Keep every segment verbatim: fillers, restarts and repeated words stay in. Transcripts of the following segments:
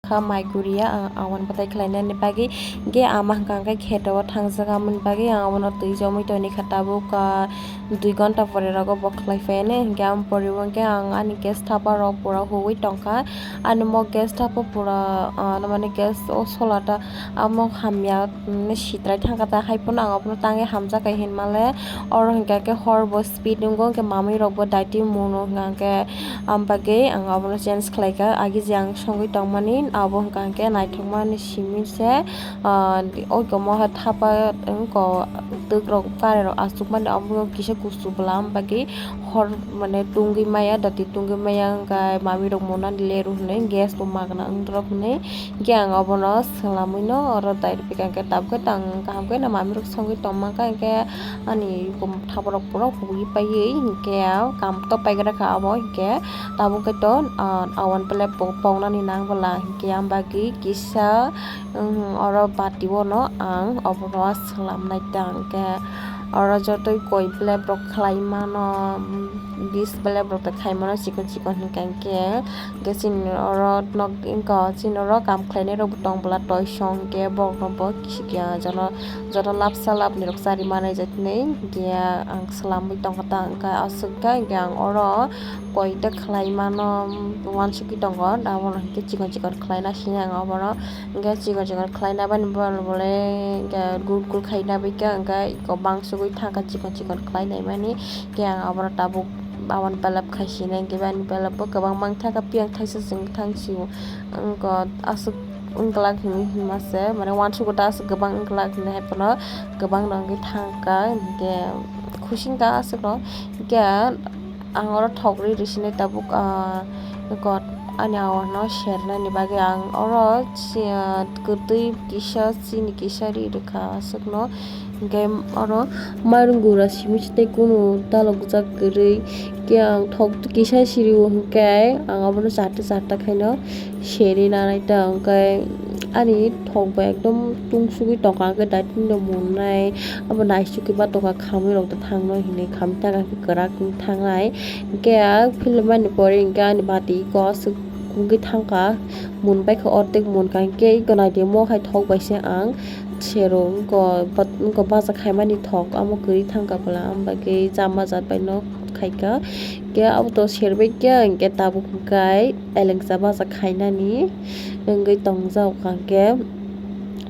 kha mai guriya, ang awan bwtai khlainani bagwi. Hwnkhe ama hwnkha hwnkhe kheto o thangjak, amoni bagwi ang abono twi chomwi toni kha tabuk, ah, dui ghonta pore rogo bo khlai phai ani. Hwnkhe amo pore o hwnkhe ang ani gas thapa rok pura huwi tongkha. Ani mo gas thapa pura, ah, mane gas o sola ta amo hamya, mm, sitrai thangkha ta, hai phano ang abono tangwi hamjak kai hinmale. Oro hwnkha khe hor bo speed wngo, hwnkhe mamwi rok bo daiti munu hwnkha khe, am bagwi ang abono change khlaikha. Agi je ang songwi tongmani abo hwnkha khe naithokmani simi se, ah, oikomo hai thapa wngkha twk rok kare rok achukmani, abo kisa kusu bwla, am bagwi hor mane tungwi maya, dati tungwi maya, hwnkhe mamwi rok monani leru hwnwi gas bo magna wngdorok hwnwi. Hwnkhe ang obono swlamwino oro dai rwpikha, hwnkhe tabukhe tang kaham khe no mamirok songwi tongma kha, hwnkhe ani thapa rok pura huwi paiwi hwnkhe kam to paigra kha abo, hwnkhe tabukhe to, ah, awan belep bo pongnani nang bwla, hwnkhe ang bagwi kisa, um, oro bati o no ang obono swlamnai ta, hwnkhe oro jotoi koi belep rok khlai mano, um, bis belep rok khai mano chikon chikon hwnkhe, hwnkhe. Hwnkhe chini oro nok wngkha, chini oro kam khlainai rok bo tong bwla, toisong hwnkhe borok no bo kisi kya jono, joto lapsa lapni rok chari manai jat hinwi hwnkhe ang swlamwi tongkha ta, hwnkhe aswk khe hwnkhe ang oro koi ta khlai mano, uansugwi tongo, abono hwnkhe chikon chikon khlaina sini ang obono, hwnkhe chikon chikon khlaina bani bole hwnkhe gul gul khaina bagwi khe hwnkhe eko bangsugwi thangkha chikon chikon khlainai mani, hwnkhe ang obono tabuk awan belep khai sinai, hwnkhe bani belep bo kwbang mangthangkha, piyang thaisa chwng thangsio, wngkha aswk wngglak hinwi hwnma se, mane uansukgo ta aswk kwbang wngglak hinwi hai phano kwbang no wngwi thangkha, hwnkhe khusi wngkha aswkno, hwnkhe ang oro thok rwi rwi sinai tabuk, ah, wngkha ani awan no sernani bagwi ang oro si-, ah, kwtwi kisa chini kisa ri rwkha aswkno. Hwnkhe oro mairum gura simi se tei kunu dalokjak kwrwi. Hwnkhe ang thok kisa siri o hwnkhe ang abono charta charta khaino seri nanai ta. Hwnkhe ani thok bai ekdom tungsugwi tongkha, hwnkhe daitino munnai abo naisugwi ba tongkha, khamwi rok da thangno hinwi khamwi thangkha, hwnkhe kwrak wng thangnai. Hwnkhe a philwmani pore hwnkhe ani bati eko aswk wngwi thangkha, mun baikha, ortek munkha, hwnkhe eko naidi mo hai thok bai se ang. Sero wngkha, bat-, wngkha baja khaimani thok, amo kwrwi thangkha bwla, am bagwi chama jat bai no khaikha. Hwnkhe abo to serbai khe, hwnkhe tabuk hwnkhe elengsa baja khainani wngwi tongjak, hwnkhe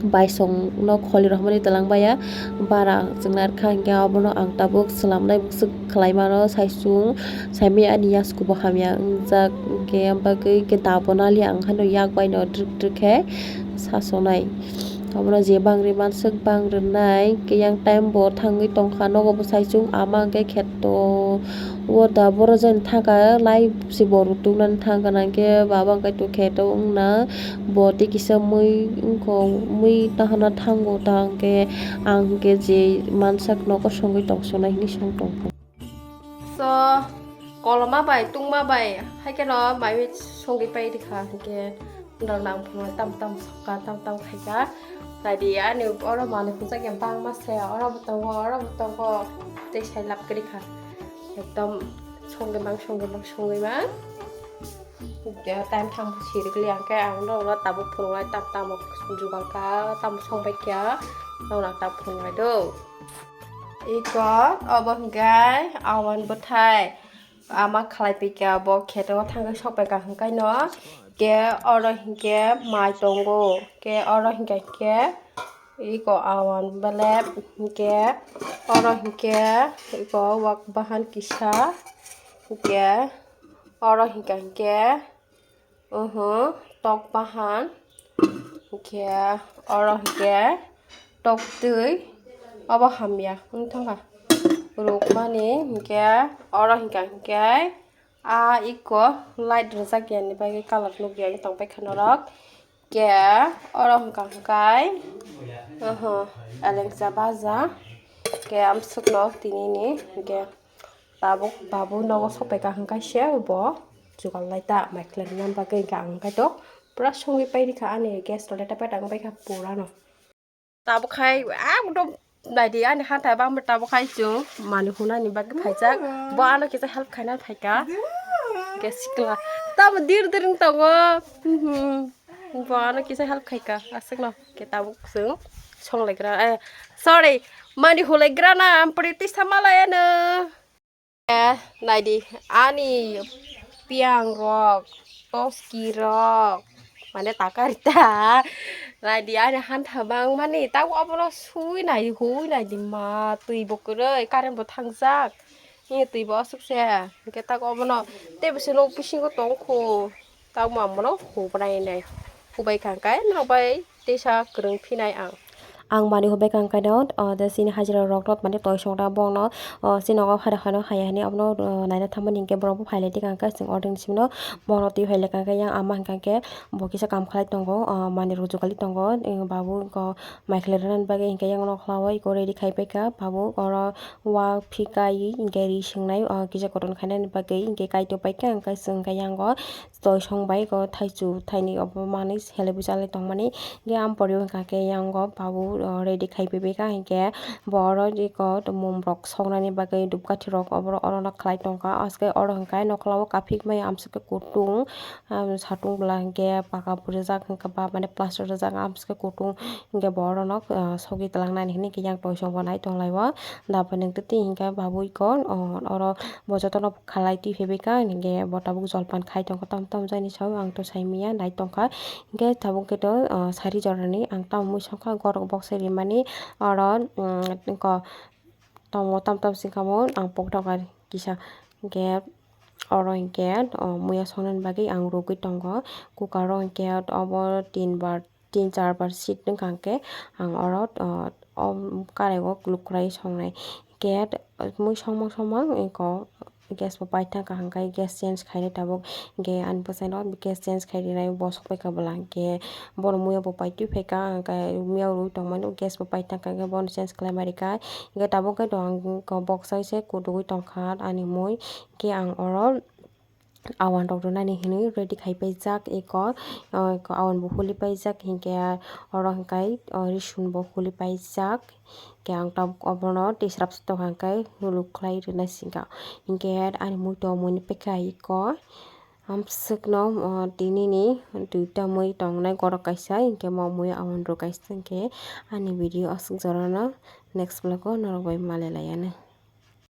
baisong no kholi rohormani twlang baiya, bara chwng narwkha, hwnkhe abono ang tabuk swlamnai bwswk khlai mano, saichung saimaya ani yasku bo hamya wngjak, hwnkhe am bagwi hwnkhe tabuk nali ang haino yak bai no drik drik khe sasonai. Abono je bang rwmani swk bang rwnai, hwnkhe yang time bo thangwi tongkha, nogo bwsai chwng ama hwnkhe kheto o da boro jani thangkha, lai se bo rwtwknani thangkha, hwnkhe baba hwnkhe to kheto wngna bo tei kisa mui wngkha, mui tahana thango ta hwnkhe ang hwnkhe je mansak nogo songwi tongsonai hinwi song tongkha. So, koloma bai, tungma bai, hai kheno mai songwi pai rikha, hwnkhe norok nang phungo tam tam sokha, tam tam khaikha. Naidi, ani oro manwi hwnjak ya bangma se, oro bo tongo, oro bo tongo, tei sai lab kwrwi kha. Ekdom songwi mang, songwi mang, songwi mang. Hwnkhe time thang sirikli hwnkhe ang norokno tabuk phunuknai, tam tamo jugal kha, tamo songbai kha, norokno tabuk phunuknai do. Iko obo hwnkhe awan bwthai ama khlai pika bo kheto thangwi sok paikha hwnkhe no, hwnkhe oro hwnkhe mai tongo, hwnkhe oro hwnkhe hwnkhe iko awan belep, hwnkhe oro hwnkhe iko wak bahan kisa, hwnkhe oro hwnkhe hwnkhe Oho, tok bahan. Hwnkhe oro hwnkhe tok twi. Obo hamya wng thangkha. Rukmani hwnkhe oro hwnkha hwnkhe a iko light rwjak yani bagwi colour nukya wng tongbaikha norok. Hwnkhe oro hwnkha hwnkhe, oho, elengsa baja. Hwnkhe amsukno tinini hwnkhe. Tabuk babu nogo sok paikha hwnkhe se bo jugal lai ta mai khlai rwna bagwi hwnkhe ang hwnkhe to pura songwi pai rikha ani gas rok le ta pai tang paikha pura no. Tabuk khai ekdom naidi ani hata bangma tabuk khai chwng manwi hunani bagwi phaijak bo ano kisa help khaina phaikha hwnkhe sikla tamo dir dir wng tongo. Bo ano kisa help khaika aswkno. Khe tabuk chwng songlaigra, eh, sorry, mani hulaigra na, ampri tisa malai ano. Eh, naidi, ani piang rok, toski rok, mane takarita. Naidi, ani hantha bang mani, tabo abono sui nai, hui naidi ma, twi bo kwrwi, current bo thangjak. Ni twi bo aswk se, hwnkhe tak obono tei bisi nok bisingo tongkho. Tamo amono hubrai nai, hubai kha hwnkhe nok bai teisa kwrwng phinai ang. Ang mani hubai kha hwnkhe no, o, de chini hajira rok rok mani toisong da bongno, o, chini nogo hada hano haya hini abono, o, naina thangmani hwnkhe borok bo phailai tikha hwnkhe chwng ordeng simi no bongno twi phailai kha hwnkhe yang ama hwnkha hwnkhe bo kisa kam khlai tongo, o, mani rujukali tongo, e, babu ko mai khlai rwna bagwi hwnkhe yang nokla o eko ready khai paikha babu oro. Wa phikai hwnkhe ri swngnai, o kisa kotor khainani bagwi hwnkhe kaitor paikha, hwnkhe chwng khe yango toisong bai eko thaichu thaini obo manwi selebwi chalai tongmani. Hwnkhe ampori wngkha khe yango babu, o, ready khai paibaikha, hwnkhe bo oro eko mum rok soknani bagwi dhupkathi rok oborok orono khlai tongkha. Aswk oro hwnkhe nokla o kaphikmai amswk khe kutung, ah, satung bwla hwnkhe paka bo rijak, hwnkhe ba mane plaster rijak, amswk khe kutung. Hwnkhe bo orono, ah, sogwi twlangnani hinwi hwnkhe yang toisong bo nai tonglaio. Dapani hwnkhe twi hwnkhe babu iko, oh, oro bo jotono khalai twi phaibaikha, hwnkhe bo tabuk jolpan khai tongkha, tam tam jani sao ang to saimanya nai tongkha. Hwnkhe tabuk khe to, ah, sari jorani ang tamo mui songkha, gorok boksa rimani oro, um, iko tongo tam tam singkha bo ang poktoka kisa. Hwnkhe oro hwnkhe, oh, muya songnani bagwi ang rwgwi tongo. Cooker o hwnkhe obo tin bar tin char bar seat wngkha hwnkhe ang oro, o, o karego lukurui songnai. Hwnkhe mui songmang songmang eko gas bo paithang kaham khai gas change khainai tabuk. Hwnkhe ani bwsaino gas change khai rinai bo sokpaikha bwla, hwnkhe bono muya bo paitwi phaikha, hwnkhe muya rwui tongmani gas bo paithang kha, hwnkhe bono change khlaima rikha. Hwnkhe tabuk khe ang boksa se kudugui tongkha ani mui, hwnkhe ang oro awan rok rwnani hinwi ready khai paijak eko, o, eko awan bo holi paijak, hinkhe oro hwnkhe, o, risun bo holi paijak, hinkhe ang tabuk obono tisrap se tongkha hwnkhe huluk khlai rwna singkha, hinkhe ani mui tongmani pekha eko amswkno, o, tinini duita mui tongnai, gorok kaisa hinkhe mo mui awan rok kaisa, hinkhe ani video aswk jorano next vlog o norok bai malai laianw.